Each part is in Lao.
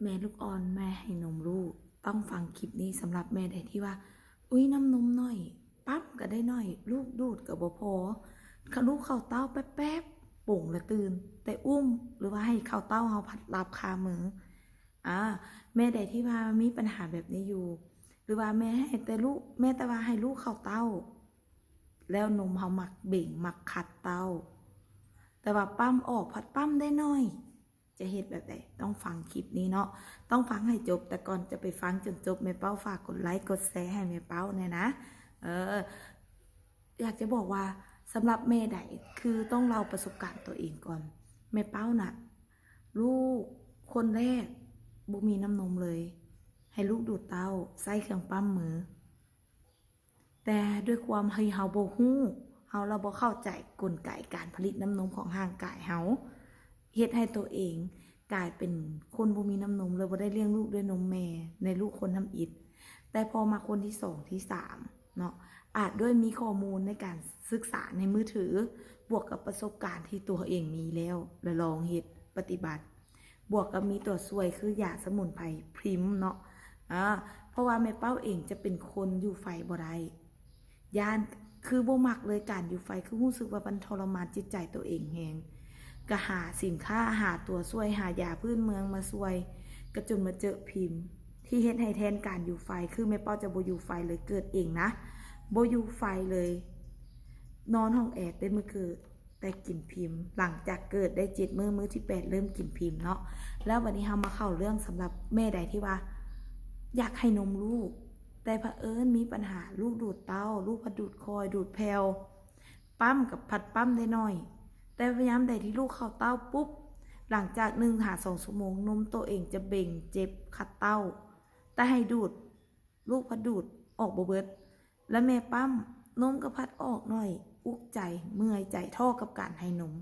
ແມ່ລູກອ່ອນ ແມ່ໃຫ້ນົມລູກ ຕ້ອງຟັງຄລິບນີ້. ສຳລັບແມ່ໃດທີ່ວ່າ ອຸ້ຍ ນ້ຳນົມໜ້ອຍ ປ້ຳກໍໄດ້ໜ້ອຍ ລູກດູດກໍບໍ່ພໍ ລູກເຂົ້າເຕົ້າແປັບໆ ປົງລະຕື່ນ ແຕ່ອຸ້ມ ຫຼືວ່າໃຫ້ເຂົ້າເຕົ້າເຮົາພັດຫຼັບຄາມື. ອາ ແມ່ໃດທີ່ວ່າມີບັນຫາແບບນີ້ຢູ່ ຫຼືວ່າແມ່ໃຫ້ແຕ່ລູກ ແມ້ແຕ່ວ່າໃຫ້ລູກເຂົ້າເຕົ້າ ແລ້ວນົມເຮົາມັກເບັງ ມັກຂັດເຕົ້າ ແຕ່ວ່າປ້ຳອອກພັດປ້ຳໄດ້ໜ້ອຍ ຈະເຮັດແບບໃດ? ຕ້ອງຟັງຄລິບນີ້ເນາະ ຕ້ອງຟັງໃຫ້ຈົບ. ແຕ່ກ່ອນຈະໄປຟັງຈົນຈົບ ແມ່ເປົ້າຝາກກົດໄລກົດແຊໃຫ້ແມ່ເປົ້າແດ່ນະ. ເອີ ຢາກຈະບອກວ່າ ສຳລັບແມ່ໃດ ຄືຕ້ອງເລົ່າປະສົບການຕົວເອງກ່ອນ. ແມ່ເປົ້ານະ ລູກຄົນແລກບໍ່ມີນ້ຳນົມເລີຍ ໃຫ້ລູກດູດເຕົ້າ ໃຊ້ເຄື່ອງປ້ຳມື. ແຕ່ດ້ວຍຄວາມທີ່ເຮົາບໍ່ຮູ້ ເຮົາລະບໍ່ເຂົ້າໃຈກົນໄກການຜະລິດນ້ຳນົມຂອງຮ່າງກາຍເຮົາ ເຮັດໃຫ້ຕົວເອງກາຍເປັນຄົນບໍ່ມີນ້ຳນົມ ແລະ ບໍ່ໄດ້ລ້ຽງລູກດ້ວຍນົມແມ່ ໃນລູກຄົນທຳອິດ. ແຕ່ພໍມາຄົນທີສອງ ທີສາມເນາະ ອາດດ້ວຍມີຂໍ້ມູນໃນການສຶກສາໃນມືຖື ບວກກັບປະສົບການທີ່ຕົວເອງມີແລ້ວ ແລະ ລອງເຮັດປະຕິບັດ ບວກກັບມີຕົວຊ່ວຍຄືຢາສະໝຸນໄພພຣິມເນາະ. ອາ ເພາະວ່າແມ່ເປົ້າເອງຈະເປັນຄົນຢູ່ໄຟບໍ່ໄດ້ ຢ້ານ ຄືບໍ່ມັກເລີຍການຢູ່ໄຟ ຄືຮູ້ສຶກວ່າມັນທໍລະມານຈິດໃຈຕົວເອງແຮງ ກະຫາສິນຄ້າ ຫາຕົວຊ່ວຍ ຫາຢາພື້ນເມືອງມາຊ່ວຍ ກະຈົນມາເຈິພຣິມ ທີ່ເຮັດໃຫ້ແທນການຢູ່ໄຟ ຄືແມ່ເປົ້າຈະບໍ່ຢູ່ໄຟເລີຍ ເກີດເອງນະ ບໍ່ຢູ່ໄຟເລີຍ ນອນຫ້ອງແອເຕັມມື້ເກີດ ແຕ່ກິນພຣິມ ຫຼັງຈາກເກີດໄດ້ເຈັດມື້ ມື້ທີແປດເລີ່ມກິນພຣິມເນາະ. ແລ້ວບັດນີ້ເຮົາມາເຂົ້າເລື່ອງ ສຳລັບແມ່ໃດທີ່ວ່າຢາກໃຫ້ນົມລູກ ແຕ່ຜະເອີນມີບັນຫາລູກດູດເຕົ້າ ລູກພັດດູດຄ່ອຍ ດູດແຜ່ວ ປ້ຳກັບພັດປ້ຳໄດ້ໜ້ອຍ ແຕ່ຍາມໃດທີ່ລູກເຂົ້າເຕົ້າປຸບ ຫຼັງຈາກໜຶ່ງຫາສອງຊົ່ວໂມງ ນົມໂຕເອງຈະເບັງ ເຈັບ ຂັດເຕົ້າ ແຕ່ໃຫ້ດູດ ລູກພັດດູດອອກບໍ່ເບິດ ແລະ ແມ່ປ້ຳ ນົມກໍພັດອອກໜ້ອຍ ອຸກໃຈ ເມື່ອຍໃຈ ທໍ້ກັບການໃຫ້ນົມ.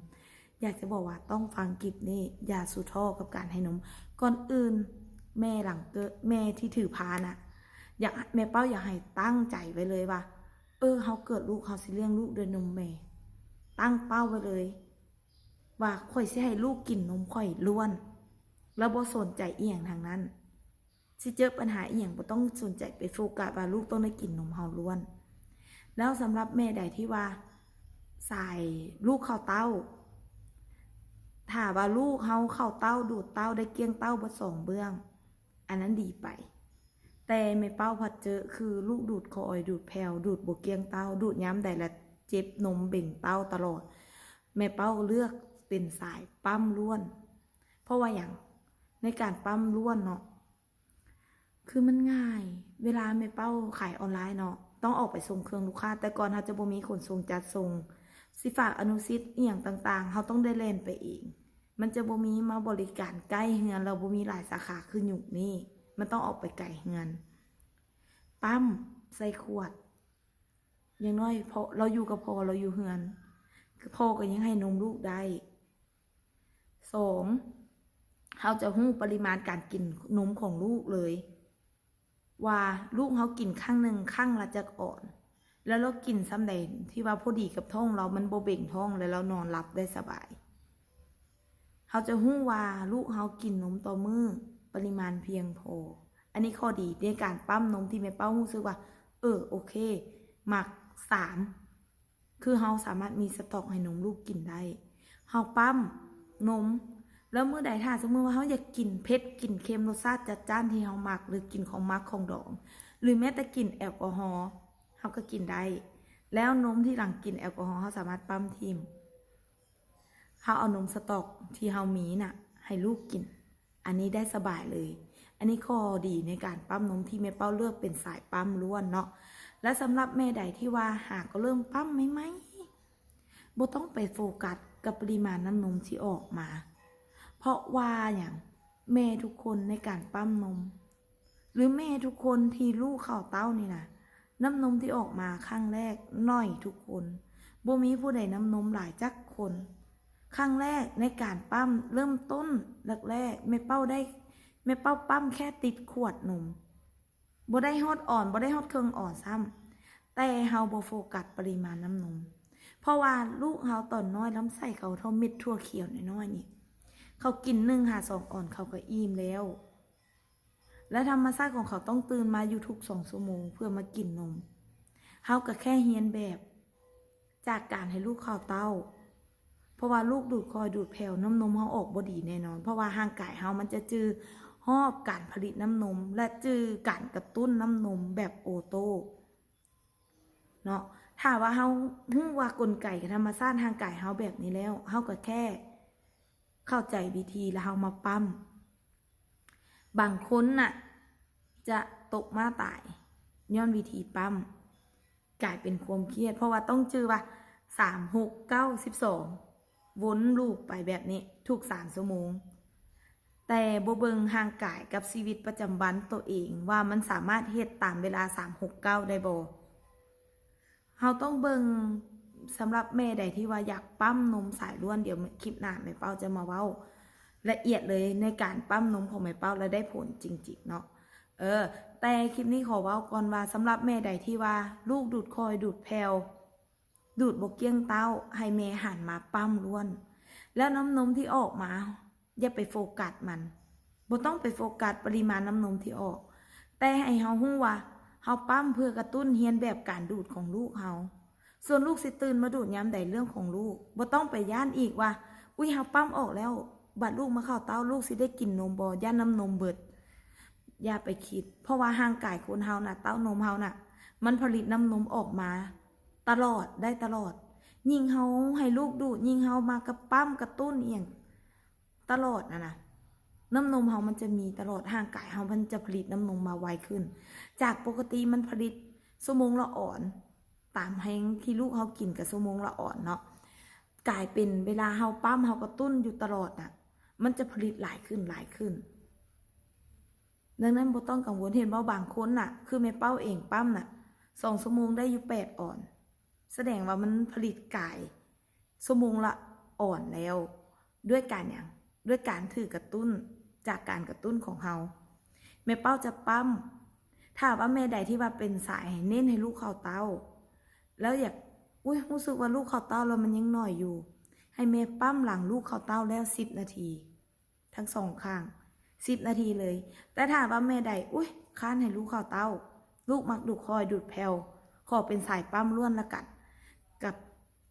ຢາກຈະບອກວ່າຕ້ອງຟັງຄລິບນີ້ ຢ່າສູ່ທໍ້ກັບການໃຫ້ນົມ. ກ່ອນອື່ນ ແມ່ຫຼັງເກີດ ແມ່ທີ່ຖືພານະ ຢາກ ແມ່ເປົ້າຢາກໃຫ້ຕັ້ງໃຈໄວ້ເລີຍວ່າ ເອີ ເຮົາເກີດລູກ ເຮົາຊິລ້ຽງລູກດ້ວຍນົມແມ່. ຕັ້ງເປົ້າໄວ້ເລີຍວ່າ ຂ້ອຍຊິໃຫ້ລູກກິນນົມຂ້ອຍລ້ວນ ແລ້ວບໍ່ສົນໃຈອີ່ຫຍັງທັງນັ້ນ. ຊິເຈີບັນຫາອີ່ຫຍັງ ບໍ່ຕ້ອງສົນໃຈໄປໂຟກັສວ່າລູກຕ້ອງໄດ້ກິນນົມເຮົາລ້ວນ. ແລ້ວສຳລັບແມ່ໃດທີ່ວ່າສາຍລູກເຂົ້າເຕົ້າ ຖ້າວ່າລູກເຮົາເຂົ້າເຕົ້າ ດູດເຕົ້າ ໄດ້ກ້ຽງເຕົ້າເບິດສອງເບື້ອງ ອັນນັ້ນດີໄປ. ແຕ່ແມ່ເປົ້າພັດເຈີ ຄືລູກດູດຄ່ອຍ ດູດແຜ່ວ ດູດບໍ່ກ້ຽງເຕົ້າ ດູດຍາມໃດລະເຈັບນົມເບັງເຕົ້າຕະຫຼອດ. ແມ່ເປົ້າເລືອກເປັນສາຍປ້ຳລ້ວນ. ເພາະວ່າຫຍັງ? ໃນການປ້ຳລ້ວນເນາະ ຄືມັນງ່າຍ ເວລາແມ່ເປົ້າຂາຍອອນລາຍເນາະ ຕ້ອງອອກໄປສົ່ງເຄື່ອງລູກຄ້າ ແຕ່ກ່ອນເຮົາຈະບໍ່ມີຂົນສົ່ງຈັດສົ່ງ ຊິຝາກອະນຸສິດອີ່ຫຍັງຕ່າງໆ ເຮົາຕ້ອງໄດ້ແລ່ນໄປເອງ ມັນຈະບໍ່ມີມາບໍລິການໃກ້ເຮືອນ ແລ້ວບໍ່ມີຫຼາຍສາຂາຄືຍຸກນີ້ ມັນຕ້ອງອອກໄປໄກເຮືອນ. ປ້ຳໃສ່ຂວດ ຢ່າງໜ້ອຍເພາະລາວຢູ່ກັບພໍ່ ລາວຢູ່ເຮືອນ ພໍ່ກໍຍັງໃຫ້ນົມລູກໄດ້. ສອງ ເຮົາຈະຮູ້ປະລິມານການກິນນົມຂອງລູກເລີຍ ວ່າລູກເຮົາກິນຄັ້ງໜຶ່ງຄັ້ງລະຈັກອອນ ແລ້ວລາວກິນຊ່ຳໃດທີ່ວ່າພໍດີກັບທ້ອງລາວ ມັນບໍ່ເບັງທ້ອງ ແລ້ວລາວນອນຫຼັບໄດ້ສະບາຍ. ເຮົາຈະຮູ້ວ່າລູກເຮົາກິນນົມຕໍ່ມື້ປະລິມານພຽງພໍ. ອັນນີ້ຂໍ້ດີໃນການປ້ຳນົມທີ່ແມ່ເປົ້າຮູ້ສຶກວ່າ ເອີ ໂອເຄ ມັກ. ສາມ ຄືເຮົາສາມາດມີສະຕັອກໃຫ້ນົມລູກກິນໄດ້. ເຮົາປ້ຳນົມ ແລ້ວມື້ໃດຖ້າສົມມຸດວ່າເຮົາຢາກກິນເຜັດ ກິນເຄັມ ລົດຊາດຈັດຈ້ານທີ່ເຮົາມັກ ຫຼື ກິນຂອງໝັກຂອງດອງ ຫຼື ແມ້ແຕ່ກິນແອລກໍຮໍ ເຮົາກໍກິນໄດ້. ແລ້ວນົມທີ່ຫຼັງກິນແອລກໍຮໍ ເຮົາສາມາດປ້ຳຖິ້ມ. ເຮົາເອົານົມສະຕັອກທີ່ເຮົາມີນະ ໃຫ້ລູກກິນ ອັນນີ້ໄດ້ສະບາຍເລີຍ. ອັນນີ້ຂໍ້ດີໃນການປ້ຳນົມທີ່ແມ່ເປົ້າເລືອກເປັນສາຍປ້ຳລ້ວນເນາະ. ແລະ ສຳລັບແມ່ໃດທີ່ວ່າຫາກໍເລີ່ມປ້ຳໃໝ່ໆ ບໍ່ຕ້ອງໄປໂຟກັສກັບປະລິມານນ້ຳນົມທີ່ອອກມາ. ເພາະວ່າຫຍັງ? ແມ່ທຸກຄົນໃນການປ້ຳນົມ ຫຼືແມ່ທຸກຄົນທີ່ລູກເຂົ້າເຕົ້ານີ້ນະ ນ້ຳນົມທີ່ອອກມາຄັ້ງແລກໜ້ອຍທຸກຄົນ. ບໍ່ມີຜູ້ໃດນ້ຳນົມຫຼາຍຈັກຄົນ. ຄັ້ງແລກໃນການປ້ຳເລີ່ມຕົ້ນແລກໆ ແມ່ເປົ້າໄດ້ ແມ່ເປົ້າປ້ຳແຄ່ຕິດຂວດນົມ. ບໍ່ໄດ້ຮອດອອນ ບໍ່ໄດ້ຮອດເຄິ່ງອອນຊ້ຳ. ແຕ່ເຮົາບໍ່ໂຟກັສປະລິມານນ້ຳນົມ. ເພາະວ່າລູກເຮົາຕອນນ້ອຍ ລຳໄສ້ເຂົາເທົ່າເມັດຖົ່ວຂຽວນ້ອຍໆນີ້. ເຂົາກິນໜຶ່ງຫາສອງອອນ ເຂົາກໍອີ່ມແລ້ວ. ແລະທຳມະຊາດຂອງເຂົາຕ້ອງຕື່ນມາຢູ່ທຸກສອງຊົ່ວໂມງເພື່ອມາກິນນົມ. ເຮົາກໍແຄ່ຮຽນແບບຈາກການໃຫ້ລູກເຂົ້າເຕົ້າ ເພາະວ່າລູກດູດຄ່ອຍດູດແຜ່ວ ນ້ຳນົມເຮົາອອກບໍ່ດີແນ່ນອນ ເພາະວ່າຮ່າງກາຍເຮົາມັນຈະຈື່ຮອບການຜະລິດນ້ຳນົມ ແລະຈື່ການກະຕຸ້ນນ້ຳນົມແບບໂອໂຕ້ເນາະ. ຖ້າວ່າເຮົາຮູ້ວ່າກົນໄກທຳມະຊາດຮ່າງກາຍເຮົາແບບນີ້ແລ້ວ ເຮົາກໍແຄ່ເຂົ້າໃຈວິທີ ແລ້ວເຮົາມາປ້ຳ. ບາງຄົນນະຈະຕົກມ້າຕາຍຍ້ອນວິທີປ້ຳ ກາຍເປັນຄວາມຄຽດ ເພາະວ່າຕ້ອງຈື່ວ່າ ສາມ ຫົກ ເກົ້າ ສິບສອງ ວົນລູບໄປແບບນີ້ທຸກສາມຊົ່ວໂມງ ແຕ່ບໍ່ເບິ່ງຮ່າງກາຍກັບຊີວິດປະຈຳວັນໂຕເອງວ່າມັນສາມາດເຮັດຕາມເວລາ ສາມ ຫົກ ເກົ້າ ໄດ້ບໍ່. ເຮົາຕ້ອງເບິ່ງ ສຳລັບແມ່ໃດທີ່ວ່າຢາກປ້ຳນົມສາຍລ້ວນ ດຽວຄລິບໜ້າແມ່ເປົ້າຈະມາເວົ້າລະອຽດເລີຍໃນການປ້ຳນົມຂອງແມ່ເປົ້າ ແລະໄດ້ຜົນຈິງໆເນາະ. ເອີ ແຕ່ຄລິບນີ້ຂໍເວົ້າກ່ອນວ່າ ສຳລັບແມ່ໃດທີ່ວ່າລູກດູດຄ່ອຍ ດູດແຜ່ວ ດູດບໍ່ກ້ຽງເຕົ້າ ໃຫ້ແມ່ຫັນມາປ້ຳລ້ວນ ແລ້ວນ້ຳນົມທີ່ອອກມາ ຢ່າໄປໂຟກັສມັນ ບໍ່ຕ້ອງໄປໂຟກັສປະລິມານນ້ຳນົມທີ່ອອກ ແຕ່ໃຫ້ເຮົາຮູ້ວ່າເຮົາປ້ຳເພື່ອກະຕຸ້ນຮຽນແບບການດູດຂອງລູກເຮົາ. ສ່ວນລູກຊິຕື່ນມາດູດຍາມໃດເລື່ອງຂອງລູກ ບໍ່ຕ້ອງໄປຢ້ານອີກວ່າ ອຸ້ຍ ເຮົາປ້ຳອອກແລ້ວ ບັດລູກມາເຂົ້າເຕົ້າ ລູກຊິໄດ້ກິນນົມບໍ່ ຢ້ານນ້ຳນົມເບິດ. ຢ່າໄປຄິດ ເພາະວ່າຮ່າງກາຍຄົນເຮົານະ ເຕົ້ານົມເຮົານະ ມັນຜະລິດນ້ຳນົມອອກມາຕະຫຼອດ ໄດ້ຕະຫຼອດ. ຍິ່ງເຮົາໃຫ້ລູກດູດ ຍິ່ງເຮົາມາກະປ້ຳກະຕຸ້ນອີ່ຫຍັງ ຕະຫຼອດຫັ້ນນະ ນ້ຳນົມເຮົາມັນຈະມີຕະຫຼອດ ຮ່າງກາຍເຮົາມັນຈະຜະລິດນ້ຳນົມມາໄວຂຶ້ນ ຈາກປົກກະຕິມັນຜະລິດຊົ່ວໂມງລະອອນ ຕາມແຮງທີ່ລູກເຮົາກິນກະຊົ່ວໂມງລະອອນເນາະ ກາຍເປັນເວລາເຮົາປ້ຳ ເຮົາກະຕຸ້ນຢູ່ຕະຫຼອດນະ ມັນຈະຜະລິດຫຼາຍຂຶ້ນ ຫຼາຍຂຶ້ນ. ດັ່ງນັ້ນບໍ່ຕ້ອງກັງວົນ ເຫັນບໍ່ ບາງຄົນນະ ຄືແມ່ເປົ້າເອງປ້ຳນະ ສອງຊົ່ວໂມງໄດ້ຢູ່ແປດອອນ ສະແດງວ່າມັນຜະລິດກາຍ ຊົ່ວໂມງລະອອນແລ້ວ ດ້ວຍການຫຍັງ? ດ້ວຍການຖືກກະຕຸ້ນ ຈາກການກະຕຸ້ນຂອງເຮົາ. ແມ່ເປົ້າຈະປ້ຳ ຖ້າວ່າແມ່ໃດທີ່ວ່າເປັນສາຍໃຫ້ເນັ້ນໃຫ້ລູກເຂົ້າເຕົ້າ ແລ້ວຢາກ ອຸ້ຍ ຮູ້ສຶກວ່າລູກເຂົ້າເຕົ້າແລ້ວມັນຍັງໜ້ອຍຢູ່ ໃຫ້ແມ່ປ້ຳຫຼັງລູກເຂົ້າເຕົ້າແລ້ວສິບນາທີ ທັງສອງຂ້າງ ສິບນາທີເລີຍ. ແຕ່ຖ້າວ່າແມ່ໃດ ອຸ້ຍ ຄ້ານໃຫ້ລູກເຂົ້າເຕົ້າ ລູກມັກດູດຄ່ອຍ ດູດແຜ່ວ ຂໍເປັນສາຍປ້ຳລ້ວນລະກັນ ກະ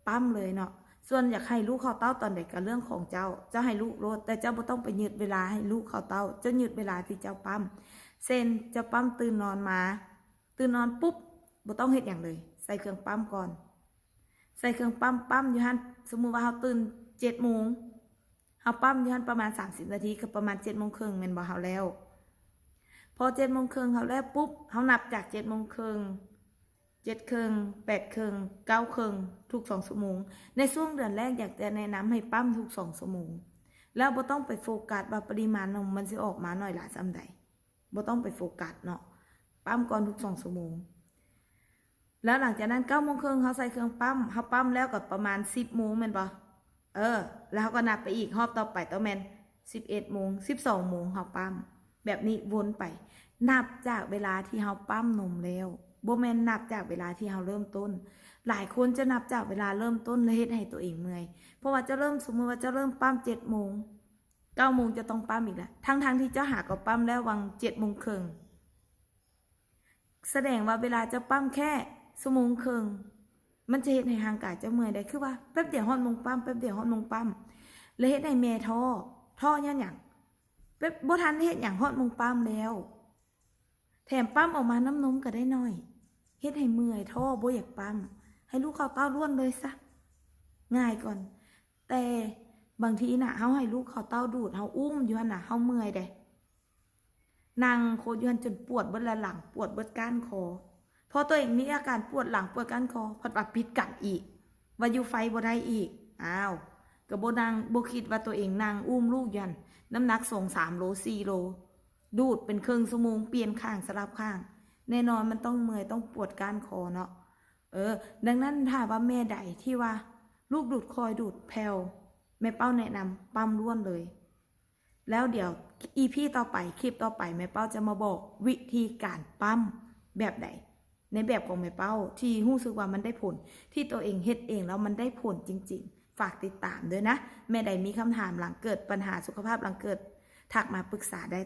ປ້ຳເລີຍເນາະ. ສ່ວນຢາກໃຫ້ລູກເຂົ້າເຕົ້າຕອນໃດກະເລື່ອງຂອງເຈົ້າ ເຈົ້າໃຫ້ລູກໂລດ ແຕ່ເຈົ້າບໍ່ຕ້ອງໄປຍືດເວລາໃຫ້ລູກເຂົ້າເຕົ້າ ເຈົ້າຍືດເວລາທີ່ເຈົ້າປ້ຳ. ເຊັ່ນ ເຈົ້າປ້ຳຕື່ນນອນມາ ຕື່ນນອນປຸບ ບໍ່ຕ້ອງເຮັດຫຍັງເລີຍ ໃສ່ເຄື່ອງປ້ຳກ່ອນ ໃສ່ເຄື່ອງປ້ຳ ປ້ຳຢູ່ຫັ້ນ ສົມມຸດວ່າເຮົາຕື່ນເຈັດໂມງ ເຮົາປ້ຳຢູ່ຫັ້ນປະມານສາມສິບນາທີ ກໍປະມານເຈັດໂມງເຄິ່ງແມ່ນບໍ່ ເຮົາແລ້ວ. ພໍເຈັດໂມງເຄິ່ງເຮົາແລ້ວປຸບ ເຮົານັບຈາກເຈັດໂມງເຄິ່ງ ເຈັດເຄິ່ງ ແປດເຄິ່ງ ເກົ້າເຄິ່ງ ທຸກສອງຊົ່ວໂມງ. ໃນຊ່ວງເດືອນແລກຢາກຈະແນະນຳໃຫ້ປ້ຳທຸກສອງຊົ່ວໂມງ ແລ້ວບໍ່ຕ້ອງໄປໂຟກັສວ່າປະລິມານນົມມັນຊິອອກມາໜ້ອຍຫຼາຍສ່ຳໃດ ບໍ່ຕ້ອງໄປໂຟກັສເນາະ ປ້ຳກ່ອນທຸກສອງຊົ່ວໂມງ. ແລ້ວຫຼັງຈາກນັ້ນເກົ້າໂມງເຄິ່ງເຮົາໃສ່ເຄື່ອງປ້ຳ ເຮົາປ້ຳແລ້ວກໍປະມານສິບໂມງແມ່ນບໍ່? ເອີ ແລ້ວເຮົາກໍນັບໄປອີກ ຮອບຕໍ່ໄປຕ້ອງແມ່ນສິບເອັດໂມງ ສິບສອງໂມງເຮົາປ້ຳ ແບບນີ້ວົນໄປ ນັບຈາກເວລາທີ່ເຮົາປ້ຳນົມແລ້ວ ບໍ່ແມ່ນນັບຈາກເວລາທີ່ເຮົາເລີ່ມຕົ້ນ. ຫຼາຍຄົນຈະນັບຈາກເວລາເລີ່ມຕົ້ນ ແລະເຮັດໃຫ້ຕົວເອງເມື່ອຍ ເພາະວ່າເຈົ້າເລີ່ມ ສົມມຸດວ່າເຈົ້າເລີ່ມປ້ຳເຈັດໂມງ ເກົ້າໂມງເຈົ້າຕ້ອງປ້ຳອີກລະ ທັງໆທີ່ເຈົ້າຫາກໍປ້ຳແລ້ວຫວ່າງເຈັດໂມງເຄິ່ງ ສະແດງວ່າເວລາເຈົ້າປ້ຳແຄ່ຊົ່ວໂມງເຄິ່ງ ມັນຈະເຮັດໃຫ້ຮ່າງກາຍເຈົ້າເມື່ອຍໄດ້ ຄືວ່າແປັບດຽວຮອດໂມງປ້ຳ ແປັບດຽວຮອດໂມງປ້ຳ ແລະເຮັດໃຫ້ແມ່ທໍ້ ທໍ້ຍ້ອນຫຍັງ? ແບບບໍ່ທັນເຮັດຫຍັງ ຮອດໂມງປ້ຳແລ້ວ ແຖມປ້ຳອອກມານ້ຳນົມກໍໄດ້ໜ້ອຍ ເຮັດໃຫ້ເມື່ອຍ ທໍ້ ບໍ່ຢາກປ້ຳ ໃຫ້ລູກເຂົ້າເຕົ້າລ້ວນເລີຍຊະ ງ່າຍກ່ອນ. ແຕ່ບາງທີນະ ເຮົາໃຫ້ລູກເຂົ້າເຕົ້າດູດ ເຮົາອຸ້ມຢູ່ຫັ້ນນະ ເຮົາເມື່ອຍເດ້ ນັ່ງໂຄດຢູ່ຫັ້ນຈົນປວດເບິດລະຫຼັງ ປວດເບິດກ້ານຄໍ ພໍຕົວເອງມີອາການປວດຫຼັງປວດກ້ານຄໍ ພັດວ່າປິດກັນອີກ ວ່າຢູ່ໄຟບໍ່ໄດ້ອີກ ອ້າວ ກໍບໍ່ນັ່ງ ບໍ່ຄິດວ່າຕົວເອງນັ່ງອຸ້ມລູກຢູ່ຫັ້ນ ນ້ຳໜັກສອງສາມໂລ ສີ່ໂລ ດູດເປັນເຄິ່ງຊົ່ວໂມງ ປ່ຽນຂ້າງ ສະຫຼັບຂ້າງ ແນ່ນອນມັນຕ້ອງເມື່ອຍ ຕ້ອງປວດກ້ານຄໍເນາະ. ເອີ ດັ່ງນັ້ນຖ້າວ່າແມ່ໃດທີ່ວ່າລູກດູດຄ່ອຍ ດູດແຜ່ວ ແມ່ເປົ້າແນະນຳປ້ຳລ້ວນເລີຍ. ແລ້ວດຽວອີພີຕໍ່ໄປ ຄລິບຕໍ່ໄປ ແມ່ເປົ້າຈະມາບອກວິທີການປ້ຳແບບໃດ ໃນແບບຂອງແມ່ເປົ້າທີ່ຮູ້ສຶກວ່າມັນໄດ້ຜົນ ທີ່ຕົວເອງເຮັດເອງແລ້ວມັນໄດ້ຜົນຈິງໆ. ຝາກຕິດຕາມເດີນະ ແມ່ໃດມີຄຳຖາມຫຼັງເກີດ ບັນຫາສຸຂະພາບຫຼັງເກີດ ທັກມາປຶກສາໄດ້.